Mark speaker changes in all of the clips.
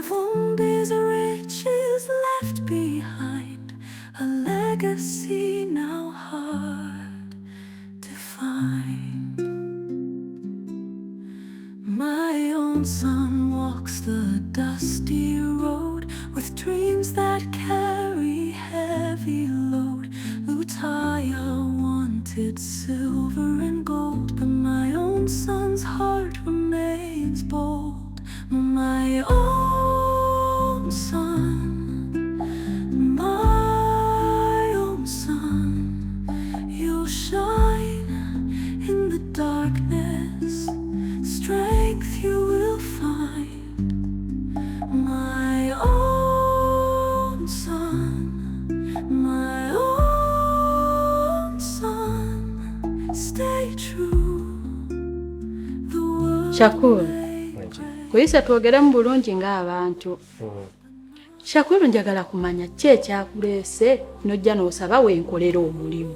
Speaker 1: Kivumbi's riches left behind, a legacy now hard to find. My own son walks the dusty road with dreams that carry heavy load. Lutaya wanted silver and gold, but my own son's heart remains bold. My own son, my own son, you'll shine in the darkness, strength you will find. My own son, my own son, stay true. The world
Speaker 2: Shakuru,
Speaker 1: may break.
Speaker 2: Kuyise twogeremu bulungi ng'abantu. Shakuru, njagala kumanya ki ekyakuleese n'ojja n'osaba wenkolera omulimu.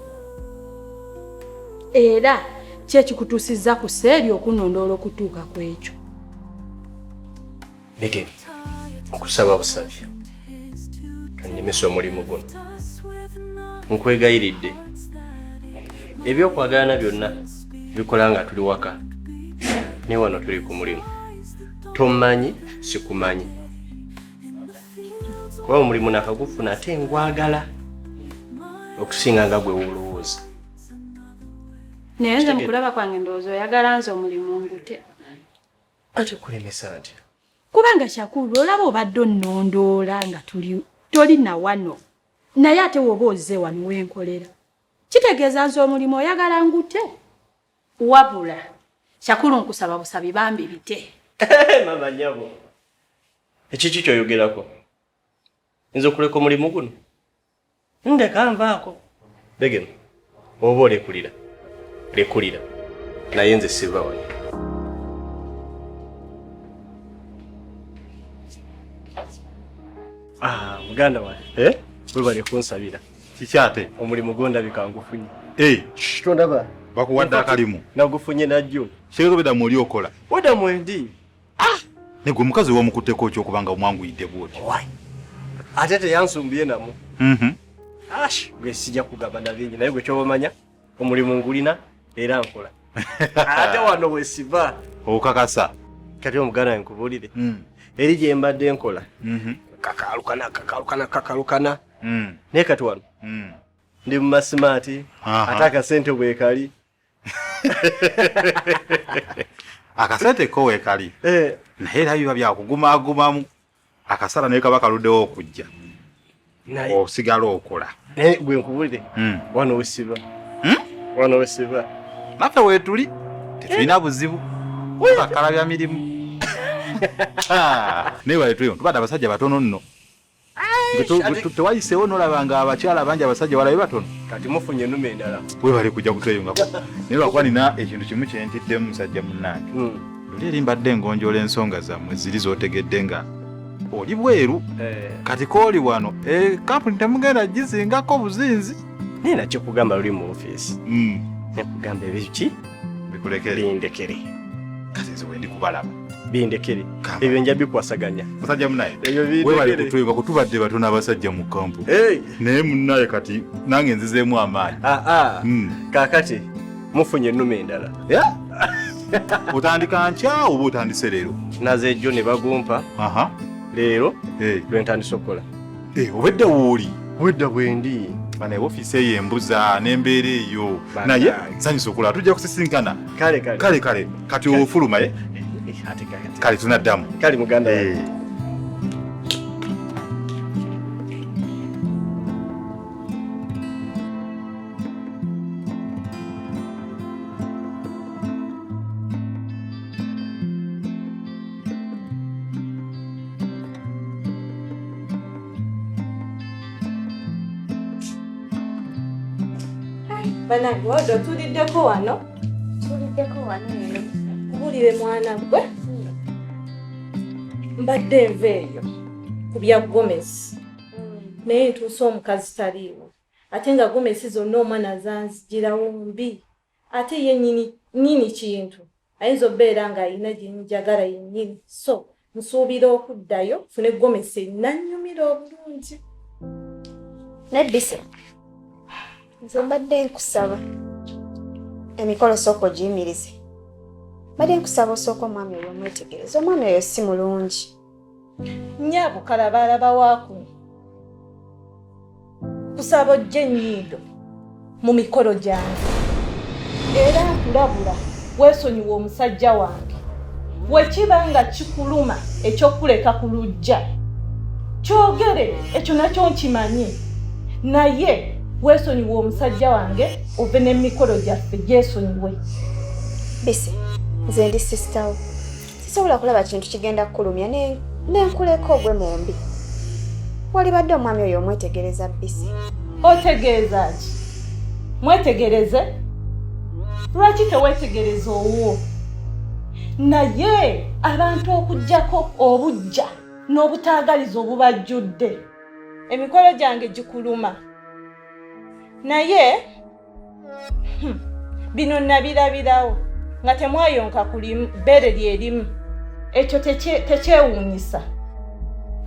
Speaker 2: Era ki ekikutuusizza ku seeri okunondoola okutuuka ku ekyo?
Speaker 3: Begin. Nkusaba busabi tonnemesa omulimu guno, nkwegayiridde. Ebyokwagalana byonna bikola nga tuli waka, naye wano tuli ku mulimu. Tommanyi, sikumanyi, kuba omulimu nakagufuna ate ngwagala okusinga nga gwe wolowooza.
Speaker 2: Naye nze mu kulaba kwange ndowooza oyagala nze omulimu ngute.
Speaker 3: Ate kulemesa ntya?
Speaker 2: Kubanga Shakuru, olaba obadde onnondoola nga tuli toli na wano, naye ate woba ozze wano wenkolera, kitegeeza nze omulimu oyagala ngute. Wabula Shakuru, nkusaba busabi bambi bite.
Speaker 3: Mama nyabo, ekiki kyoyogerako? Nze okuleka omulimu guno? Ndeka nvaako. Begem, oba olekulira lekulira, naye nze siva wano. Ah, muganda wange.
Speaker 4: Eh?
Speaker 3: Webale kunsabira.
Speaker 4: Kiki ate?
Speaker 3: Omulimu gwondabika ngufunye.
Speaker 4: Eh,
Speaker 3: Tondaba.
Speaker 4: Bakuwadde akalimu?
Speaker 3: Nagufunye najjo.
Speaker 4: Kitegeeza obwedda oli okola?
Speaker 3: Wedda mwendi.
Speaker 4: Ne gwe omukazi w'omukutteko okyokuba nga omwanguyidde bw'otyo?
Speaker 3: Wai. Ate teyansumbiye namu. Ash, gwe sijja kugamba na bingi, naye gwe kyobamanya omulimu ngulina era nkola. Ate wano wesiva.
Speaker 4: Okakasa?
Speaker 3: Kati omuganda wange nkubuulire. Eri gye mbadde nkola. Kakalukana, kakalukana, kakalukana. Naye kati wano ndi mu masimaati, ate akasente bwekali.
Speaker 4: Akasente ko weekali.
Speaker 3: Eh.
Speaker 4: Naye era biba byakugumaagumamu. Akasala naye kaba kaluddewo okujja.
Speaker 3: Naye
Speaker 4: osigala okola.
Speaker 3: Naye gwe nkubuulire. Wano wesiba. Wano wesiba.
Speaker 4: Naffe weetuli tetulina buzibu. Tukakalabya mirimu. Naye wale tuli tubadde abasajja batono nno. Tewayiseewo n'olaba nga abakyala bangi, abasajja walabe batono.
Speaker 3: Kati mufunye ennume endala.
Speaker 4: Webale kujja kutweyungako. Naye lwakuba nina ekintu kimu kye ntiddemu, musajja munnange. Luli eri mbadde ngonjoola ensonga zammwe ziri z'otegedde nga oli bweru. Kati kooli wano, kampuni temugenda gizingako buzinzi.
Speaker 3: Naye nakikugamba luli mu ofiisi. Nekugamba ebiki?
Speaker 4: Bikulekere.
Speaker 3: Bindekere.
Speaker 4: Kati nze wendi kubalaba.
Speaker 3: Bindekere.
Speaker 4: Kamba.
Speaker 3: Ebyo nja bikwasaganya.
Speaker 4: Musajja munnaye.
Speaker 3: Ebyo bindekere.
Speaker 4: Webale kutweyunga, kutubadde batono abasajja mu kampuni.
Speaker 3: Hey.
Speaker 4: Naye munnaye kati nange nzizeemu amaanyi.
Speaker 3: Kaakati mufunye ennume endala.
Speaker 4: Yeah? Otandika nkya oba otandise leero?
Speaker 3: Naze ejjo ne bagumpa. Leero lwe ntandise okukola.
Speaker 4: Obedda wooli?
Speaker 3: Obedda bwendi.
Speaker 4: Bana ofiisi eyo embuza n'embeera eyo.
Speaker 3: Bana.
Speaker 4: Naye nsanyusa okulaba, tujja kusisinkana.
Speaker 3: Kale, kale.
Speaker 4: Kale, kale. Kati ofuluma, eh?
Speaker 3: Ate kale.
Speaker 4: Kale tunaddamu.
Speaker 3: Kale muganda wange.
Speaker 5: Bannange, wadde otuliddeko wano?
Speaker 6: Tuliddeko wano eno.
Speaker 5: Kubulire mwana gwe. Mbadde nva eyo ku bya gomesi. Naye ntuuse omukazi taliiwo. Ate nga gomesi zonna omwana zanzigirawo mbi. Ate ye nnyini kintu. Ayinza okubeera ng'alina gye njagala yennyini. So Nsuubira okuddayo nfune gomesi ennannyumira obulungi.
Speaker 6: Naye Bise, nze mbadde nkusaba emikolo sooka ogiyimirize. Mbadde nkusaba osooka omwami oyo omwetegereze. Omwami oyo si mulungi.
Speaker 5: Nnyabo kalabaalaba wa kuno. Kusaba ojje ennyindo mu mikolo gyange. Era nkulabula weesonyiwe omusajja wange. Bwe kiba nga kikuluma eky'okukuleka ku luggya, kyogere ekyo nakyo nkimanyi. Naye weesonyiwe omusajja wange ove ne mu mikolo gyaffe gyesonyiwe.
Speaker 6: Bise, nze ndi sisita wo. Sisobola kulaba kintu kigenda kukulumya ne nkuleka ogwe mu mbi. Walibadde omwami oyo omwetegereza Bise.
Speaker 5: Otegeeza ki? Mwetegereze? Lwaki teweetegereza owuwo? Naye abantu okuggyako obuggya n'obutaagaliza obubajjudde, emikolo gyange gikuluma. Naye bino nabirabirawo nga temwayonka ku bbeere lye limu. Ekyo tekyewuunyisa,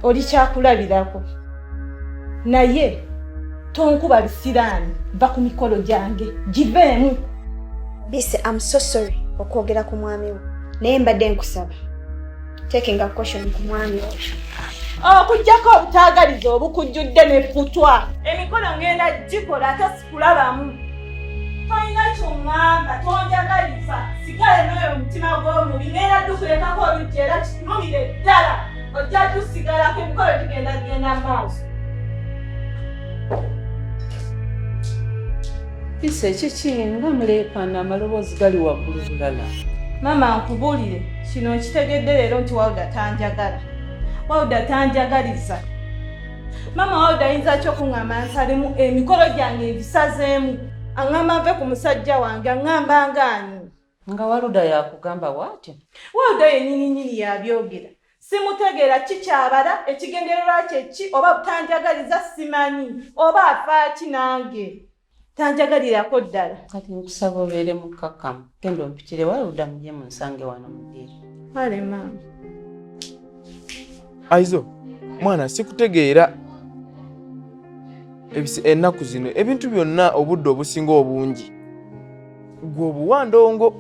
Speaker 5: oli kyakulabirako. Naye tonkuba bisiraani, va ku mikolo gyange, giveemu.
Speaker 6: Bise, I'm so sorry okwogera ku mwami wo, naye mbadde nkusaba taking a caution ku mwami oyo.
Speaker 5: Okuggyako obutaagaliza obukujjudde n'effutwa. Emikolo ngenda gikola ate sikulabamu. Tolina ky'oŋŋamba, tonjagaliza, sigala n'oyo omutima gw'omubi. Ngenda dukulekako oluggi era kikulumire ddala. Ojja dusigalako, emikolo gigenda genda mu maaso.
Speaker 7: Bise, kiki nga muleekaana amaloboozi gali waggulu bulala?
Speaker 5: Maama nkubuulire, kino nkitegedde leero nti Wauda tanjagala. Wauda tanjagaliza. Maama Wauda ayinza ki okuŋŋamba nsalemu emikolo gyange ngisazeemu? Aŋŋamba nve ku musajja wange, aŋŋamba ng'ani?
Speaker 7: Nga Waluda yakugamba bw'atyo?
Speaker 5: Wauda yennyini nnyini yabyogera. Simutegeera ki ky'abala, ekigendererwa kye ki, oba butanjagaliza simanyi, oba afa ki nange. Tanjagalirako ddala.
Speaker 7: Kati nkusaba obeere mukkakkamu. Genda ompitire Waluda mujje munsange wano mu ddiiro.
Speaker 5: Kale maama.
Speaker 8: Aizo, mwana sikutegeera ennaku zino ebintu byonna obudde obusinga obungi gwe obuwa ndongo.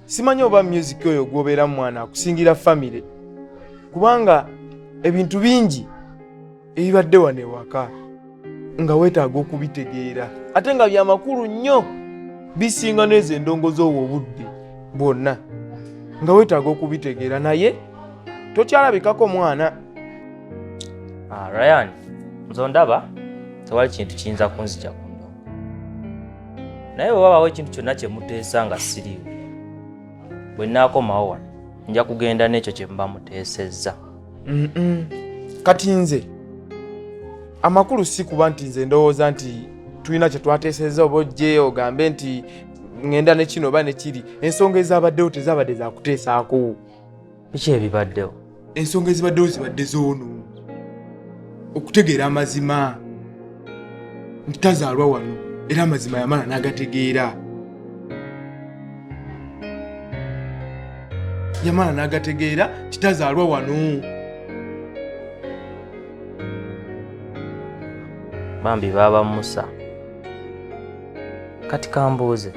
Speaker 8: Simanyi oba music oyo gw'obeera mwana akusingira famire, kubanga ebintu bingi ebibadde wano ewaka nga weetaaga okubitegeera ate nga bya makulu nnyo, bisinga n'ezo endongo z'owo obudde bwonna nga weetaaga okubitegeera, naye tokyalabikako mwana.
Speaker 9: Ryan, nze ondaba tewali kintu kiyinza kunzija ku ndongo, naye bwe wabaawo ekintu kyonna kye muteesa nga siriiwo, bwe nnaakomawo wano nja kugenda n'ekyo kye muba muteesezza.
Speaker 8: Kati nze amakulu si kuba nti nze ndowooza nti tulina kye twateesezza oba ojje ogambe nti ŋŋenda ne kino oba ne kiri. Ensonga ezabaddewo tezabadde za kuteesaako.
Speaker 9: Biki ebibaddewo?
Speaker 8: Ensonga ezibaddewo zibadde zoono okutegeera amazima nti tazaalwa wano, era amazima yamala n'agategeera. Yamala n'agategeera nti tazaalwa wano.
Speaker 9: Bambi baaba Musa. Kati kambuuze,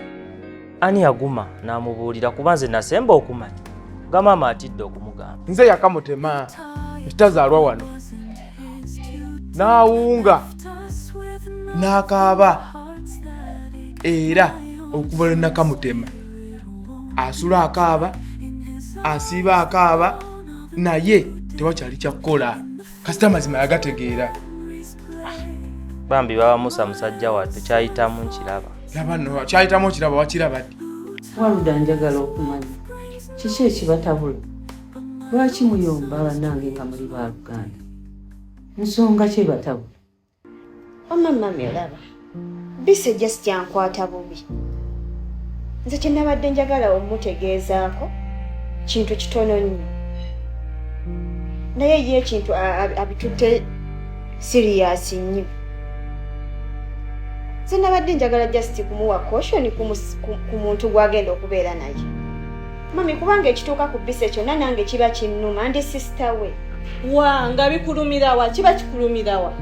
Speaker 9: ani yaguma n'amubuulira? Kuba nze nasemba okumanya nga maama atidde okumugamba.
Speaker 8: Nze yakamutema nti tazaalwa wano, n'awunga n'akaaba, era okuva lwe nakamutema asula akaaba, asiiba akaaba, naye tewakyali kyakukola. Kasita amazima yagategeera.
Speaker 9: Bambi baba Musa musajja wattu kyayitamu nkiraba.
Speaker 8: Laba nno kyayitamu okiraba, wakiraba ddi?
Speaker 7: Waluda, njagala okumanya kiki ekibatabula? Lwaki muyomba bannange nga muli baluganda? Nsonga ki ebatabula?
Speaker 6: Wamma mami olaba, Bise just kyankwata bubi. Nze kye nabadde njagala omutegeezaako kintu kitono nnyo, naye ye ekintu abitutte serious nnyo. Nze nabadde njagala just kumuwa caution ku muntu gw'agenda okubeera naye. Mami, kubanga ekituuka ku Bise kyonna nange kiba kinnuma, ndi sisita we.
Speaker 5: Wa nga bikulumirawa, kiba kikulumirawa.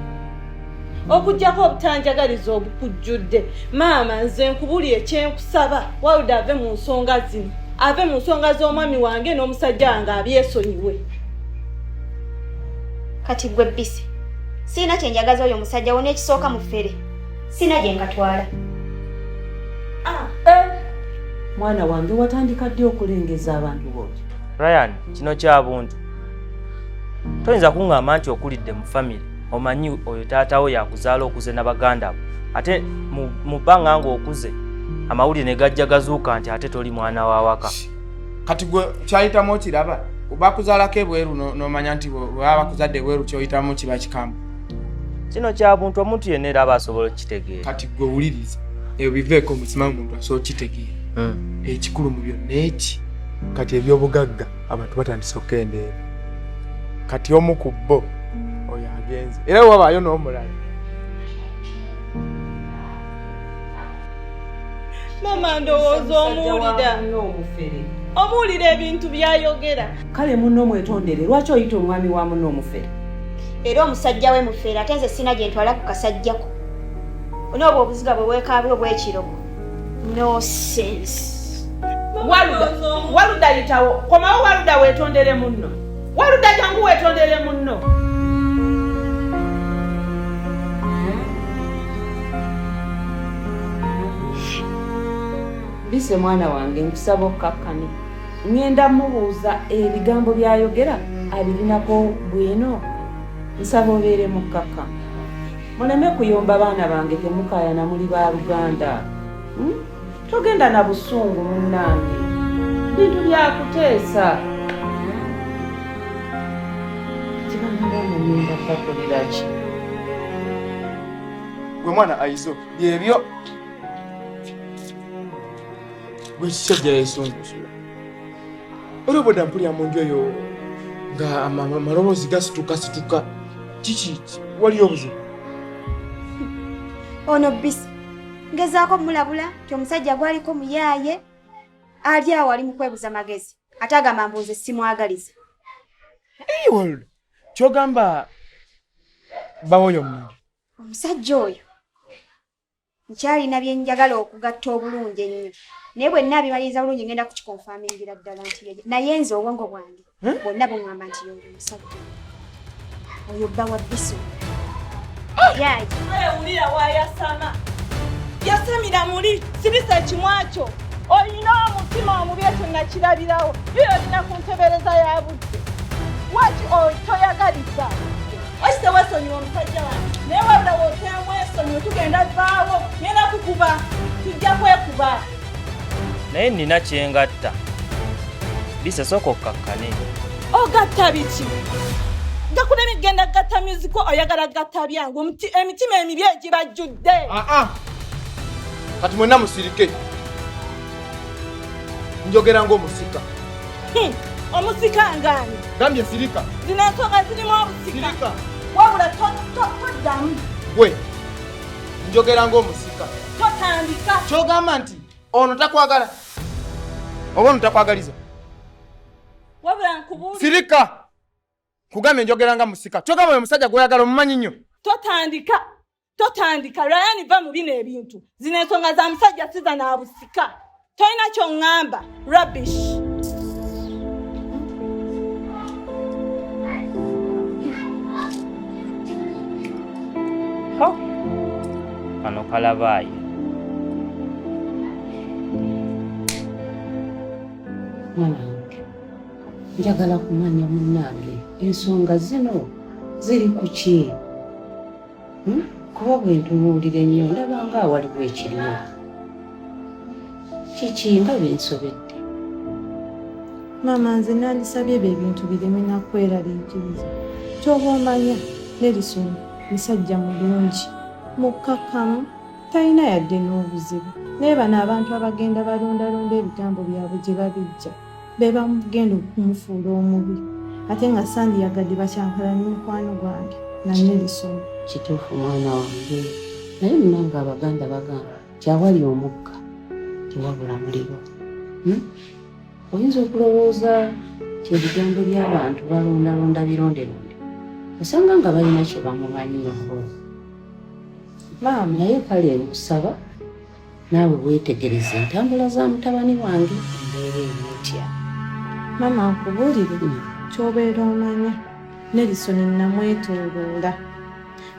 Speaker 5: Okuggyako obutanjagaliza obukujjudde. Maama, nze nkubuulire kye nkusaba, Waluda ave mu nsonga zino. Ave mu nsonga z'omwami wange n'omusajja wange abyesonyiwe.
Speaker 6: Kati gwe Bise, sirina kye njagaza oyo omusajja wo n'ekisooka mufere. Sirina gye nkatwala.
Speaker 7: Mwana wange watandika ddi okulengeza abantu bw'otyo?
Speaker 9: Ryan, kino kya buntu. Toyinza kuŋŋamba nti okulidde mu famire omanyi oyo taata wo yakuzaala okuze na baganda bo, ate mu bbanga ng'okuze amawulire ne gajja gazuuka nti ate toli mwana wa waka.
Speaker 8: Kati gwe kyayitamu okiraba, bakuzaalako ebweru n'omanya nti bwe baba bakuzadde ebweru ky'oyitamu kiba kikambwe.
Speaker 9: Kino kya buntu, omuntu yenna era aba asobola okukitegeera.
Speaker 8: Kati gwe wuliriza, ebyo biveeko omusimamu muntu asobola okukitegeera. Ekikulu mu byonna eki, kati eby'obugagga abantu batandise okukendeera. Kati omu ku bo oyo agenze, era wabaayo n'omulala.
Speaker 5: Mama, ndowooza omuwulira. Omuwulira ebintu by'ayogera.
Speaker 7: Kale munno mwetondere, lwaki oyita omwami wa munno omufere?
Speaker 6: Era omusajja we mufere, ate nze sina gye ntwala ku kasajjako. Onoobwo obuziga bwe weekaabye obw'ekirogo. No sense.
Speaker 10: Waluda, Waluda yitawo, komawo Waluda weetondere munno. Waluda jangu weetondere munno.
Speaker 7: Bise mwana wange nkusaba okkakkane. Ŋŋenda mubuuza ebigambo by'ayogera abirinako bwino. Nsaba obeere mukkakkamu. Muleme kuyomba baana bange, temukaayana, muli baaluganda. Togenda na busungu munnange. Bintu bya kuteesa. Kibanabaana ŋŋenda kubakolera ki?
Speaker 8: Gwe mwana Aizo, byebyo. Gwe kisajja yesungunsula. Era obwedda mpulira mu nju eyo nga amaloboozi gasituka situka. Kiki waliyo obuzibu?
Speaker 6: Ono Bisi ngezaako mulabula nti omusajja gwaliko muyaaye ali awo ali mu kwebuza magezi, ate agamba mbu nze simwagaliza.
Speaker 8: Waluda, ky'ogamba bawoyo omumanyi?
Speaker 6: Omusajja oyo nkyalina bye njagala okugatta obulungi ennyo, naye bwe nnaabimaliriza bulungi ngenda kukikonfamingira ddala nti ye. Naye nze obwongo bwange bwonna buŋŋamba nti y'oyo omusajja oyo bba wa Biso. Yaaye.
Speaker 5: Wulira wayasama. Yasamira muli, sirisa ekimwa kyo. Olina omutima omubi ekyo nakirabirawo. Yo olina ku ntebereza ya budde. Lwaki toyagaliza? Waki teweesonyiwa omusajja wange? Naye wabula w'oteamwesonyiwe tugenda vaawo, ngenda kukuba, tujja kwekuba.
Speaker 9: Naye nnina kye ngatta. Bise sooka okkakkane.
Speaker 5: Ogatta biki? Gakulemi genda gatta music oyagala gatta byangu, emitima emibi egibajjudde.
Speaker 8: Kati mwenna musirike. Njogera ng'omusika.
Speaker 5: Omusika ngani?
Speaker 8: Gambye sirika.
Speaker 5: Zino ensonga zirimu obusika.
Speaker 8: Sirika.
Speaker 5: Wabula toddamu.
Speaker 8: Gwe njogera ng'omusika.
Speaker 5: Totandika.
Speaker 8: Ky'ogamba nti ono takwagala oba ono takwagaliza?
Speaker 5: Wabula nkubuulira.
Speaker 8: Sirika. Nkugambye njogera nga musika. Ky'ogamba oyo omusajja gw'oyagala omumanyi nnyo.
Speaker 5: Totandika. Totandika. Ryan va mu bino ebintu. Zino ensonga za musajja si za naabusika. Tolina ky'oŋŋamba. Rubbish.
Speaker 9: Kano kalabaayi.
Speaker 7: Mwana wange, njagala kumanya munnange ensonga zino ziri ku ki? Kuba bwe ntunuulira ennyo ndaba nga awaliwo ekiriwo. Kiki nga binsobedde?
Speaker 5: Maama, nze nandisabye ebyo ebintu bireme nakweraliikiriza. Ky'oba omanya Nelson musajja mulungi, mukkakkamu, talina yadde n'obuzibu. Naye bano abantu abagenda balondalonda ebigambo byabwe gye babijja be bamugenda okumufuula omubi. Ate nga sandiyagadde bakyankalanye mukwano gwange na Nelson.
Speaker 7: Kituufu mwana wange, naye munnange Abaganda bagamba nti awali omukka tewabula muliro.
Speaker 11: Oyinza okulowooza nti ebigambo by'abantu balondalonda bironderonde, osanga nga balina kye bamumanyiiko.
Speaker 5: Maama.
Speaker 11: Naye kale nkusaba naawe weetegereze entambula za mutabani wange embeera eri etya.
Speaker 5: Maama nkubuulire ky'obeera omanya Nelson namwetooloola.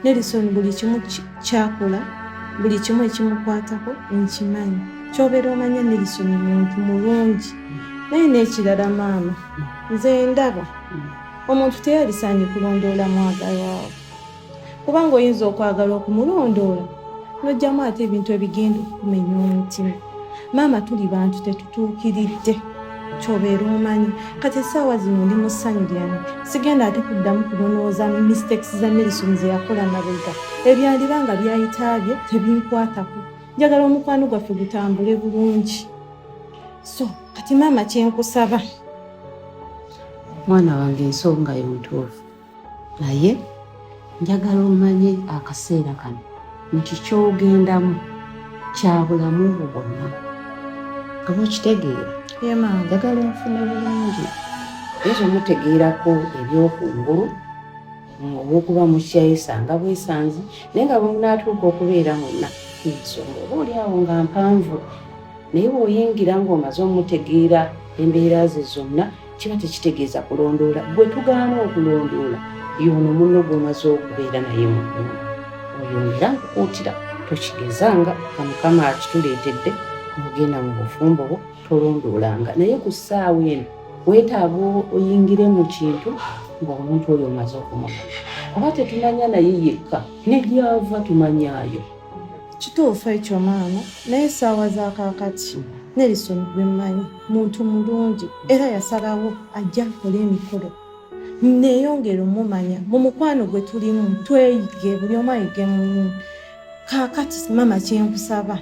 Speaker 5: Nelson buli kimu ky'akola, buli kimu ekimukwatako nkimanyi. Ky'obeera omanya Nelson muntu mulungi. Naye n'ekirala maama, nze ndaba omuntu teyalisaanye kulondoola mwagalwa we. Kubanga oyinza okwagala okumulondoola n'oggyamu ate ebintu ebigenda okukumenya omutima. Maama tuli bantu tetutuukiridde ky'obeera omanyi. Kati essaawa zino ndi mu ssanyu lyange sigenda ate kuddamu kulonooza mistakes za Nelson ze yakola mabega. Ebyandiba nga byayita bye tebinkwatako. Njagala omukwano gwaffe gutambule bulungi. So kati maama kye nkusaba.
Speaker 11: Mwana wange ensonga yo ntuufu. Naye njagala omanye akaseera kano nti ky'ogendamu kya bulamu bwo bwonna. Oba okitegeera? Njagala onfune bulungi. Naye tomutegeerako eby'okungulu olw'okuba mukyesanga bwesanzi naye nga bwe munaatuuka okubeera mwenna ensonga oba oli awo nga mpanvu. Naye bw'oyingira ng'omaze omutegeera embeera ze zonna kiba tekitegeeza kulondoola. Gwe tugaana okulondoola y'ono munno gw'omaze okubeera naye mu nnyumba. Oyo era nkukuutira tokigezanga nga Mukama akituleetedde n'ogenda mu bufumbo bwo tolondoolanga. Naye ku ssaawa eno weetaaga oyingire mu kintu ng'omuntu oyo omaze okumumanya. Kuba tetumanya naye yekka ne gy'ava tumanyaayo.
Speaker 5: Kituufu ekyo maama naye essaawa za kaakati Nelson gwe mmanyi muntu mulungi era yasalawo ajje akole emikolo neeyongere omumanya mu mukwano gwe tulimu tweyige buli omu ayige munne. Kaakati maama kye nkusaba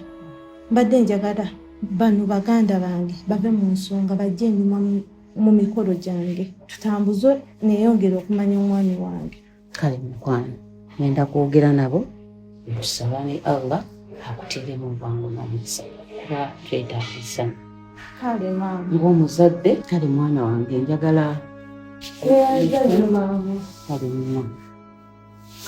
Speaker 5: mbadde njagala bano baganda bange bave mu nsonga bajje enyuma mu mikolo gyange tutambuze neeyongere okumanya omwami wange.
Speaker 11: Kale mukwano ngenda kwogera nabo nkusaba ne Allah akuteeremu obwangu n'omukisa kuba twetaaga essanyu.
Speaker 5: Kale maama.
Speaker 11: Ng'omuzadde kale mwana wange njagala kale mama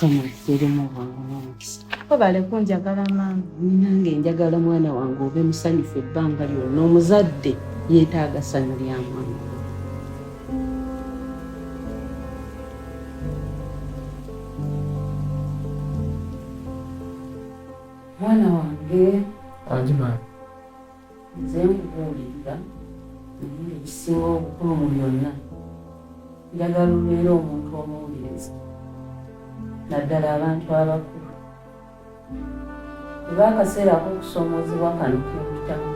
Speaker 11: kama akuteeremu obwangu n'omukisa.
Speaker 5: Webale kunjagala maama.
Speaker 11: Nange njagala mwana wange obe musanyufu ebbanga lyonna omuzadde yeetaaga ssanyu lya mwana we. Mwana wange.
Speaker 8: Wangi maama.
Speaker 11: Nze nkubuulirira naye ekisinga obukulu mu byonna njagala obeere omuntu omuwuliriza naddala abantu abakulu. Kuba akaseera ak'okusoomoozebwa kano kempitamu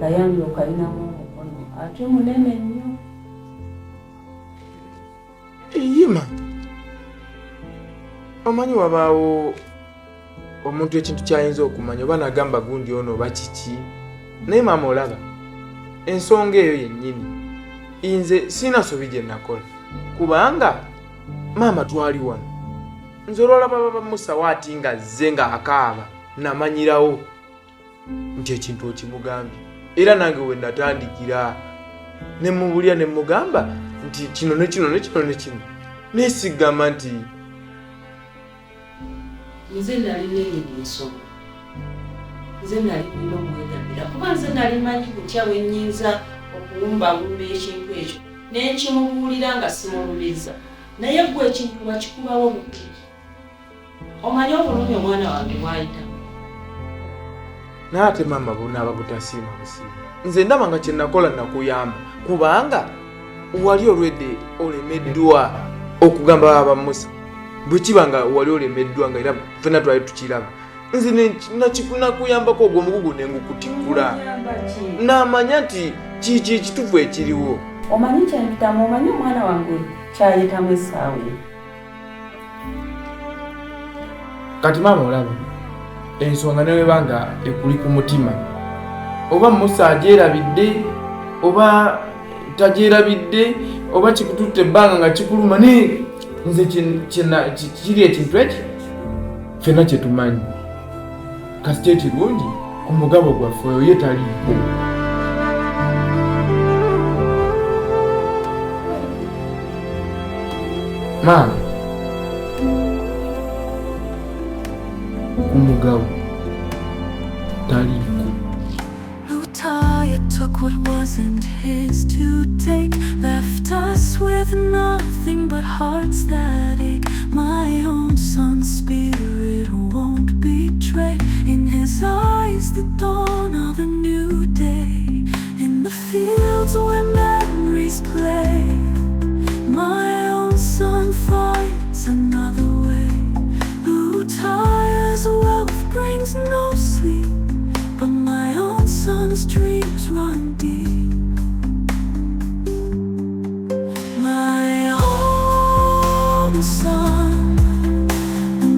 Speaker 11: Kayanja okalinamu omukono ate munene nnyo.
Speaker 8: Yima omanyi wabaawo omuntu ekintu kyayinza okumanya oba nagamba gundi ono oba kiki naye maama olaba ensonga eyo yennyini nze sirina nsobi gye nakola kubanga maama twali wano nze olwalaba baba musa waati nga azze nga akaaba namanyirawo nti ekintu okimugambye era nange we natandikira ne mubulya ne mugamba nti kino ne kino ne kino ne kino naye sigamba nti
Speaker 11: nze nali nenyini ensonga nze nali nina omwegamira kuba nze nali manyi butya bwe nnyinza okuwumbawumba ekintu ekyo ne nkimubuulira nga simulumiza naye gwe ekintu wakikubawo bubi omanyi obulumi omwana wange bwayita
Speaker 8: naye ate maama bunaaba butasiima busiima nze ndaba nga kyenakola nakuyamba kubanga wali olwedde olemeddwa okugamba baba musa bwe kiba nga wali olemeddwa nga era fena twali tukiraba nze nakuyambako ogwo omugugu nengukutikkula namanya nti kiki ekitufu ekiriwo
Speaker 11: omanyi kyempitamu omanyi omwana wange kyayitamu essaawa eno
Speaker 8: Kati maama olaba ensonga neweba nga ekuli ku mutima oba Musa agyerabidde oba tagyerabidde oba kikututte ebbanga nga kikuluma naye nze kiri ekintu eki ffenna kyetumanyi kasita ekirungi ku mugabo gwaffe oyo ye taliiko. Maama, ku mugabo taliiko.
Speaker 1: Lutaaya took what wasn't his to take, left us with nothing but hearts that ache. My own son's spirit won't betray. In his eyes, the dawn of a new day. In the fields where memories play, my own son finds another way. Lutaaya's wealth brings no sleep, but my own son's dreams run deep. My own son,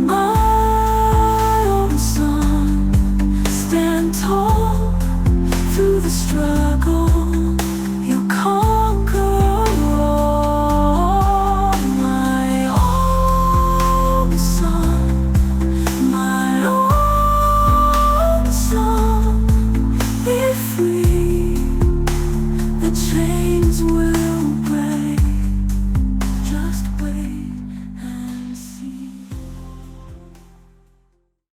Speaker 1: my own son, stand tall through the struggle. You conquer all. My own son, my own son, be free. The chains will